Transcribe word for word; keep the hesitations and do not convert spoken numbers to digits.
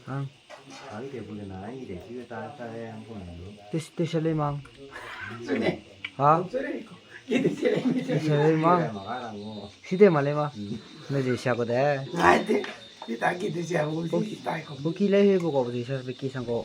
Hang. Te, te sale mang. Ha? Te sale mang. Side ma le ma. Ne je sia ko de. Kuki le he bo ko, bo je sia be ki sang ko.